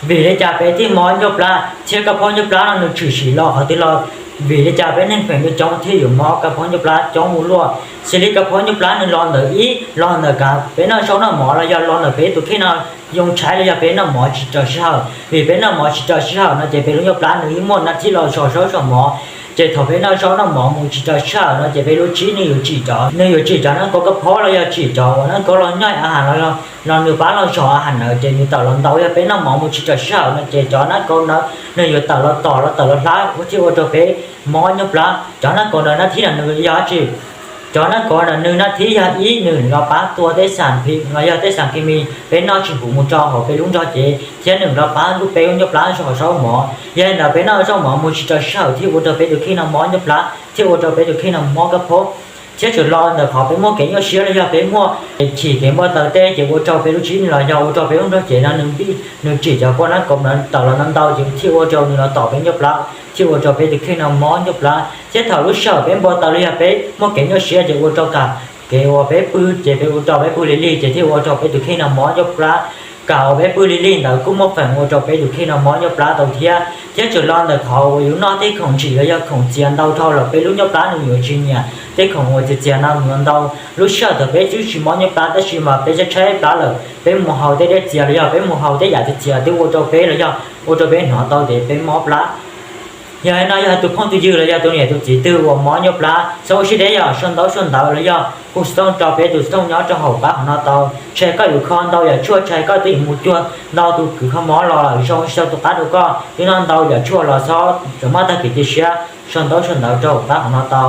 Vim li cas peb thiaj mob nyuj plab thiab kab phaub nyuj plab no nws tshwm sim los qhov twg los? Vim li cas peb neeg feem coob thiaj yuav mob kab phaub nyuj plab coob ua luaj? Xws li kab phaub nyuj plab nws los ntawm ib, los ntawm kav peb noj zaub noj mov los yog los ntawm peb tus kheej no yoo tshaib los yog peb noj mov tsis raws sij hawm. Vim peb noj mov tsis raws sij hawm no ces peb lub nyuj plab nws yeej muaj nab thib los zog zaub zog mov. Ces thaum peb noj zaub noj mov mus tsis raws sij hawm no ces peb lub tsib nws yuav tsim rov, nws yuav tsim rov nab kaub kab phaub los yog tsim rov uas nab kaub los nyoij a has los, los nws pab los zog a has ntawd ces nws tawm los ntau. Yog peb noj mov mus tsis raws sij hawm no ces cov nab kaub ntawd nws yuav tawm los tom los tawm los hlab thiaj ua rau peb mob nyuj plab. Cov nab kaub ntawd nab thib no nws yog dab tsi? Cov nab kaub ntawd nws nab thib yog ib, nws los pab tua tej xam phim los yog tej xam kis mis peb noj tsis huv mus rau hauv peb lub nrog cev thiab nws los pab lub peb lub nyuj plab zog zaub mov. Yog li ntawd peb noj zaub mov mus tsis raws sij hawm thiaj ua rau peb tus kheej no mob nyuj plab thiab ua rau peb tus kheej no mob kab phaub. Thiab tseem los ntawm qhov peb muaj kev nyuaj siab los yog peb muaj chim kev npau taws tej ces ua rau peb lub tsib los yog ua rau peb lub nrog cev no nws npij nws tsim cov poj nab kaub ntawd tawm los ntau ntau ces thiaj ua rau nws los tom peb nyuj plab thiaj ua rau peb tus kheej no mob nyuj plab. Thiab thaum lub sij hawm peb npau taws los yog peb muaj kev nyuaj siab ces ua rau kam kev uas peb pw ces peb ua rau peb pw lig lig ces thiaj ua rau peb tus kheej no mob nyuj plab. Kam uas peb pw lig lig ntawd kuj muaj feem ua rau peb tus kheej no mob nyuj plab tau thiab. Thiab tseem los ntawm qhov uas yus noj tej khoom ntsim los yog khoom txias ntau dhau los peb lub nyuj plab nws yuav tsis nyiam tej khoom uas txias txias no mus ntau. Lub sij hawm thaum peb twb tsis mob nyuj plab tab sis mas peb tshaib tshaib plab lawm peb mus haus tej dej txias los yog peb mus haus tej yam txias txias twb ua rau peb los yog ua rau peb hnov tau tias peb mob plab. Yog li no yog tus phooj tus ywg los yog tus niam tus txiv twg uas mob nyuj plab txhob ua siab deb, yog sau ntaub sau ntawv los yog hu xov tooj rau peb tus xov tooj nyob rau hauv qab hauv no tau. Tsis hais koj yuav kho ntau yam tshuaj, tsis hais koj twb yuav mus cuag ntau tus kws kho mob los lawm, zoo tsis tau tus qab rau koj. Twb noj ntau yam tshuaj los txhob txawm maj tag kev cia siab, sau ntaub sau ntawv rau hauv qab hauv no tau.